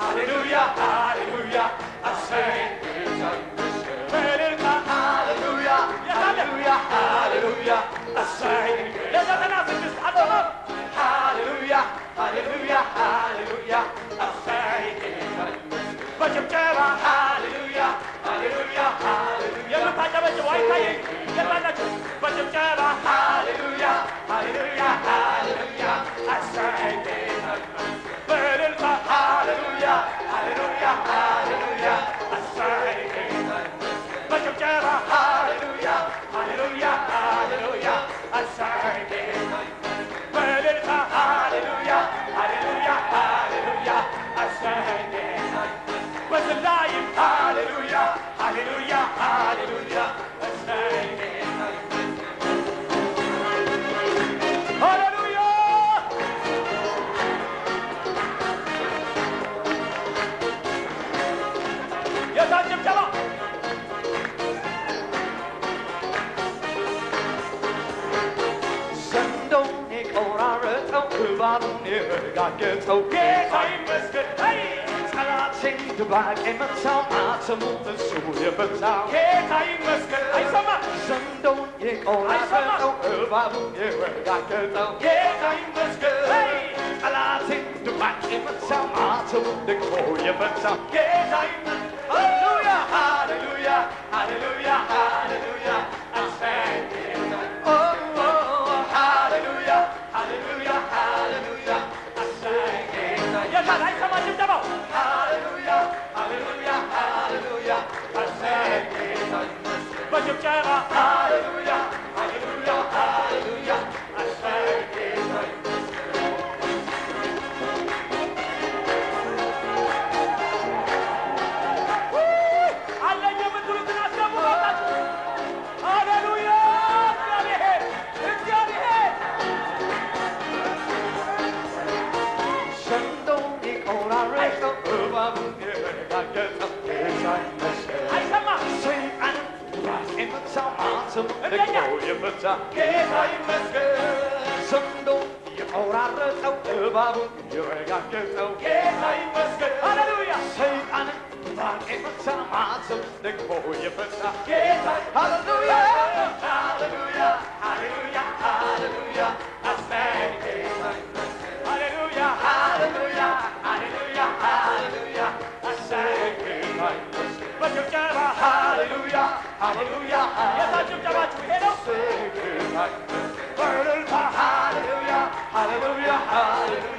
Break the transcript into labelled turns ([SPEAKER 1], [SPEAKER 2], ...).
[SPEAKER 1] ሃሌሉያ ሃሌሉያ እሰይ ጌታ ይመስገን። በእልልታ ሃሌሉያ ሃሌሉያ ሃሌሉያ እሰይ ለ96 አልሰማም። ሃሌሉያ ሃሌሉያ ሃሌሉያ እሰይ ጌታ ይመስገን። በጭብጨባ ሃሌሉያ ሃሌሉያ ሃሌሉያ የምታጨበጭቡ አይታየኝ የታላችሁ? በጭብጨባ ሃሌሉያ ሃሌሉያ ሃሌሉያ እሰይ ጌታ ይመስገን። በእልልታ ሃሌሉያ ሃሌሉያ ሃሌሉያ እሰይ ጌታ ይመስገን። በጭብጨባ ሃሌሉያ ሃሌሉያ ሃሌሉያ እሰይ ጌታ ይመስገን። በእልልታ ሃሌሉያ ሃሌሉያ ሃሌሉያ እሰይ ጌታ ይመስገን። በዝላይም ሃሌሉያ ሃሌሉያ ሃሌሉያ እሰይ ጌታ ይመስገን። ሃሌሉያ የታን ጭብጨባ?
[SPEAKER 2] ዘንዶውን የቆራረጠው እባቡን የረጋገጠው
[SPEAKER 1] ጌታ ይመስገን። አይ
[SPEAKER 2] ጠላቴን ድባቅ የመታው ማተሙን እሱ የፈታው
[SPEAKER 1] ጌታ ይመስገን። አይሰማም።
[SPEAKER 2] ዘንዶውን የቆራረጠው እባቡን የረጋገጠው
[SPEAKER 1] ጌታ ይመስገን። አይ
[SPEAKER 2] ጠላቴን ድባቅ የመታው ማተሙን ደግሞ የፈታው
[SPEAKER 1] ጌታ ይመስገን።
[SPEAKER 2] ሃሌሉያ ሃሌሉያ ሃሌሉያ ሃሌሉያ
[SPEAKER 1] እሰይ ጌታ
[SPEAKER 2] ኦ ኦ ሃሌሉያ ሃሌሉያ ሃሌሉያ
[SPEAKER 1] እሰይ ጌታ የታን አይሰማም ጭብጨባው?
[SPEAKER 2] ሃሌሉያ ሃሌሉያ ሃሌሉያ
[SPEAKER 1] እሰይ
[SPEAKER 2] ጌታ ይመስገን።
[SPEAKER 1] በጭብጨባ
[SPEAKER 2] ሃሌሉያ ሃሌሉያ ሃሌሉያ
[SPEAKER 1] እሰይ
[SPEAKER 2] ጌታ ይመስገን።
[SPEAKER 1] አለኝ የምትሉትን አስገቡ ባካችሁ። ሃሌሉያ እግዚአብሔር እግዚአብሔር
[SPEAKER 2] ዘንዶውን የቆራረጠው እባቡን የረጋገጠው ጌታ ይመስገን።
[SPEAKER 1] አይሰማም።
[SPEAKER 2] ሰይጣንን ድባቅ የመታው ማተሙን
[SPEAKER 1] እንደኛ
[SPEAKER 2] ደግሞ የፈታው
[SPEAKER 1] ጌታ ይመስገን።
[SPEAKER 2] ዘንዶውን የቆራረጠው እባቡን የረጋገጠው
[SPEAKER 1] ጌታ ይመስገን። ሃሌሉያ
[SPEAKER 2] ሰይጣንን ድባቅ የመታው ማተሙን ደግሞ የፈታው
[SPEAKER 1] ጌታ
[SPEAKER 2] ሃሌሉያ
[SPEAKER 1] ሃሌሉያ ሃሌሉያ ሃሌሉያ እሰይ
[SPEAKER 2] ጌታ ይመስገን።
[SPEAKER 1] ሃሌሉያ
[SPEAKER 2] ሃሌሉያ
[SPEAKER 1] ሃሌሉያ ሃሌሉያ እሰይ
[SPEAKER 2] ጌታ ይመስገን።
[SPEAKER 1] በጭብጨባ
[SPEAKER 2] ሃሌሉያ ሃሌሉያ
[SPEAKER 1] የታን ጭብጨባችሁ? ይሄ ነው።
[SPEAKER 2] ጌታ ይመስገን።
[SPEAKER 1] በእልልታ
[SPEAKER 2] ሃሌሉያ ሃሌሉያ ሃሌሉያ